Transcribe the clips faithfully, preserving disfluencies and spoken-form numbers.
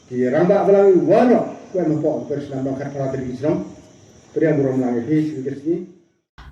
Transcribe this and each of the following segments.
Ki rangbah balang, ïa u wan noh, u em hapoh ka parish Namdong khatphra tylli ki shnong. Pdiang burom lang ïa phi sha kane ka sngi.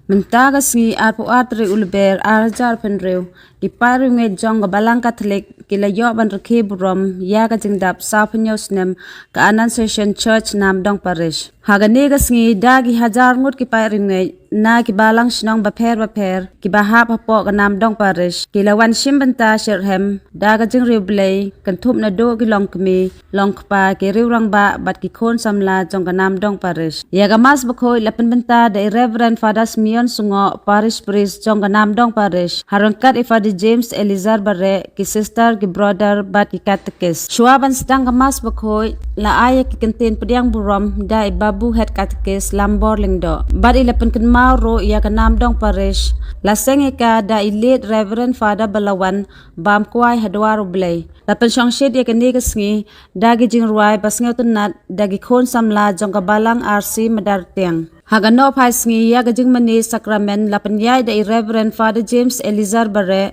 Mynta ka sngi arphew ar tarik u Lber ar hajar arphew hynriew, ki paid riewngeit jong ka Balang Katholik ki la ïoh ban rakhe burom ïa ka jingdap sawphew hynñiew snem ka Annunciation Church Namdong Parish. Ha kane ka sngi da ki hajar ngut ki paid riewngeit na ki balang shnong bapher bapher kiba hap hapoh ka Namdong Parish ki la wan shim bynta shitrhem da ka jingriewblei kynthup naduh ki longkmie, longkpa, ki riew rangbah bad ki khun samla jong ka Namdong Parish. Ïa ka Mass bakhuid la pynbynta da i Reverend Father Simeon Sungoh, Parish Priest jong ka Namdong Parish, ha ryngkat i Father James Elizar Bareh, ki sister, ki brother bad ki katekis. Shuwa ban sdang ka Mass bakhuid la ai ïa ki kyntien pdiang burom da i Babu Head Katekis Lambor Lyngdoh bad i la pynkynmaw ruh ïa ka Namdong Parish. La seng ïa ka da i Late Reverend Father Balawan Bamkwai ha dwar U Blei. La pynshongshit ïa kane ka sngi da ki jingrwai ba sngewtynnat da ki khun samla jong ka Balang R C Madartiang. Ha ka nohphai sngi ïa ka jingmane sakramen la pynïaid da i Reverend Father James Elizar Bareh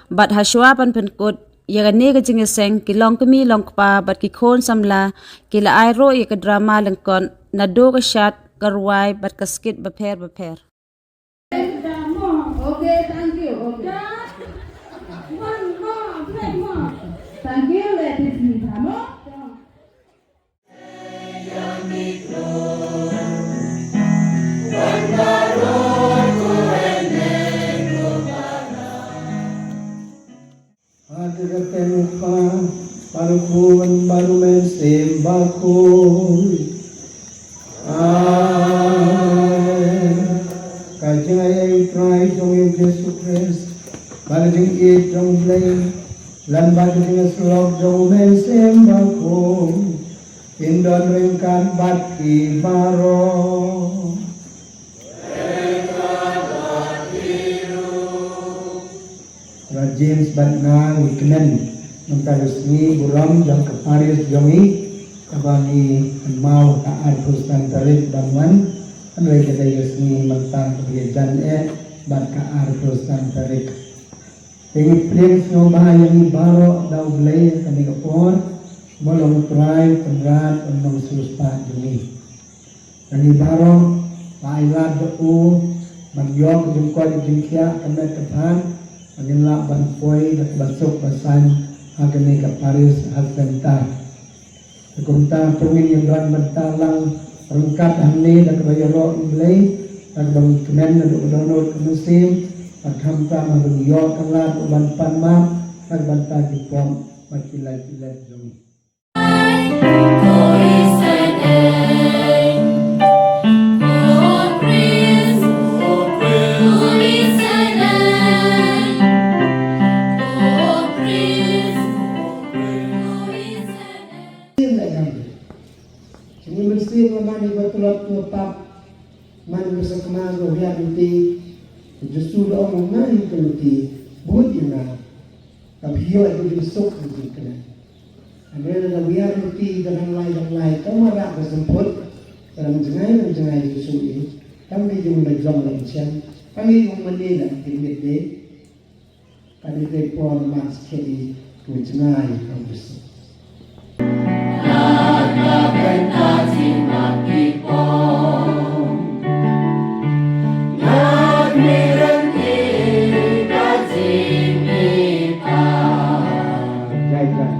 bad ha shuwa ban pynkut ïa kane ka jingïaseng ki longkmie, longkpa bad ki khun samla ki la ai ruh ïa ka drama lyngkot naduh ka shad, ka rwai bad ka skit bapher bapher. Okay, thank you. Okay. One more, play more. Thank you, ladies and gentlemen. Ha ka kyrteng U Kpa bad U Khun bad U Mynsiem Bakhuid. Amen. Ka jingaiei U Trai jong ngi U Jisu Khrist, bad ka jingïeit jong U Blei, lem bad ka jingïasyllok jong U Mynsiem Bakhuid, kin don ryngkat bad phi baroh. Brother James bad nga ngi kmen mynta ka sngi burom jong ka parish jong ngi, kaba ngi kynmaw ha ka arphew san tarik ban wan. Hynrei ka dei ka sngi mynta kaba ïajan eh bad ka arphew san tarik. Te ngi pdiang sngewbha ïa ngi baroh da U Blei ha kane ka por, ba u long U Trai Kynrad bad u Nongsiewspah jong ngi. Ngi baroh la ai lad da u ban ïoh ka jingkoit jingkhiah ka met ka phad, ba ngin lah ban poi da kaba suk ba saiñ ha kane ka parish health center. Te kumta to ngin ïa don bynta lang ryngkat hangne da kaba ïaroh U Blei, da kaba ngi kmen naduh ka dohnud ka mynsiem, bad khamtam ha kaba ngi ïoh ka lad ban pan map na ka bynta ki pop bad ki lait ki let jong ngi. Mynsiem la ïam. Jong ngi mynsiem la mane ba tlot to pap. Man ba sa kma nga wiar luti, u Jisu da ong, nga hi ka luti, bud ïa nga, ka phi ïoh ïa ka jingsuk ka jingkmen. Hynrei lada wiar luti da nang lai nang lai, tang ma rah ka symphut, ka dang jngai nang jngai u Jisu ïa, tang dei jong la jong la ïa shem, tang dei jong mane la ïa miet dei. Kane ka por Mass kine ki jngai ka Jisu. Jai jai.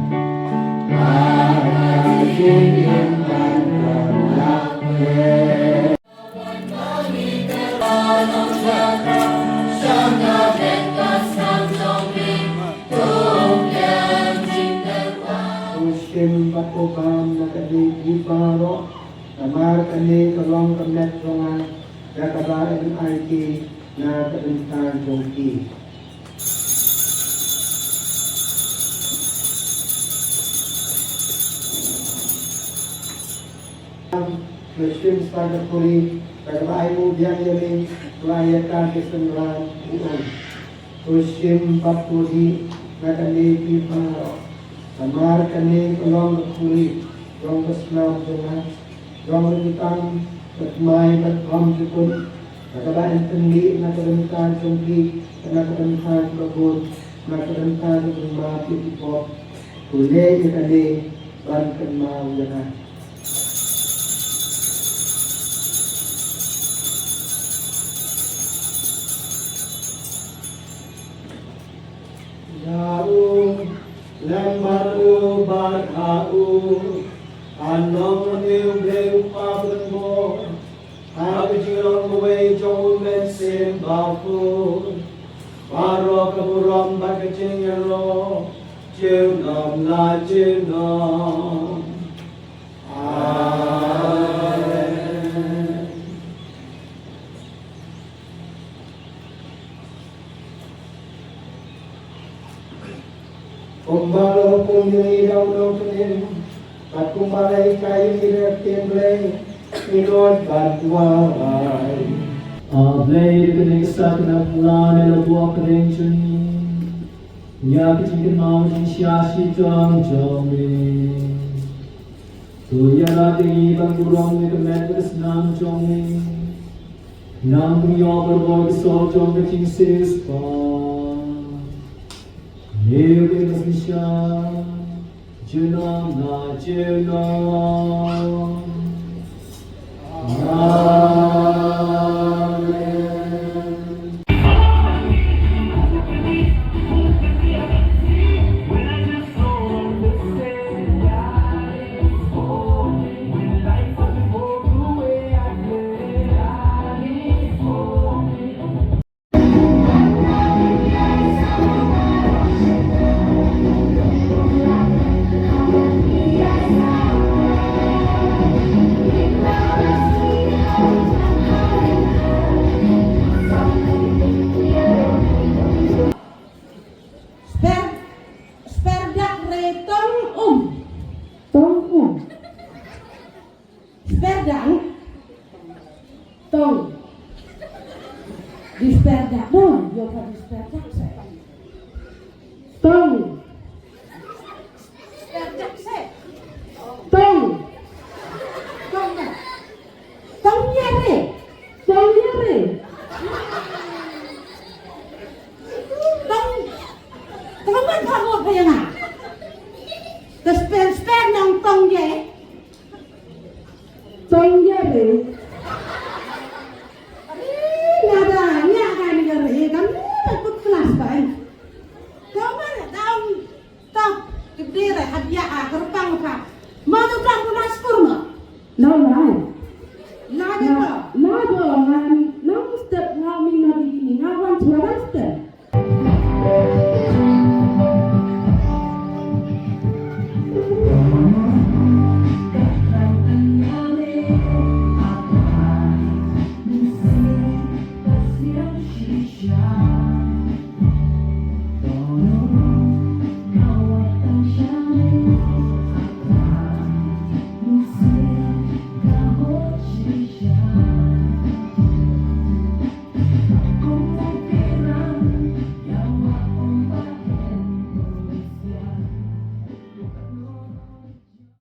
To shim bad to bam na kane phi baroh, namar kane ka long ka met jong nga, ïa kaba yn aiti na ka bynta jong phi. Nga shim sa ka khuri, da kaba ai u biang ïa me, to ai ïa ka ki synran, u ong. To shim bad to dih na kane phi baroh, namar kane ka long ka khuri jong ka snam jong nga, jong ka ryngkang ka tmai bad bham jukut, da kaba yn pynmih na ka bynta jong phi, na ka bynta jong ka bun, na ka bynta jong ka bun ma phi ki pop. To leh ïa kane ban kynmaw ïa nga. Ïa u lem bad u bad ha u, ban long une u Blei u Kpa Blei bor, ha ka jinglong kawei jong u Mynsiem Bakhuid, baroh ka burom bad ka jingïaroh junom la junom. Amen. Kumba la hukum ïa ngi da u nongpynim, bad kumba la hikai ïa ngi da ka ktien Blei, ngin ïoh ban duwai. A Blei, da kane ka saitjaiñ phylla me la buh ha ka ri jong ngi ïa ka jingkynmaw jingshisha shitom jong me. To ïarap ïa ngi ban burom ïa ka met ka snam jong me, khnang ba ngin ïoh ban bor ka sor jong ka jingsiewspah. Ïa ka jingshisha junom la junom. Amen. Sper, sper dak re tong um. Tong um. Sper dak tong. Di sper dak dong, yo pa di sper dak se. Tong. Sper dak se. Tong. Tong dak. Tong ïa re. Tong ïa re. Tong. Tong ban pa mo pa ïa nga. Te sper sper nang tong ïa. Tong ïa re. Nga da ïa ka ni ka re kan ni ka put kelas ba. Tong ban tong. Tap, kdire hab ïa a kerpang ka. Ma tu kan puna skur ma. No, no.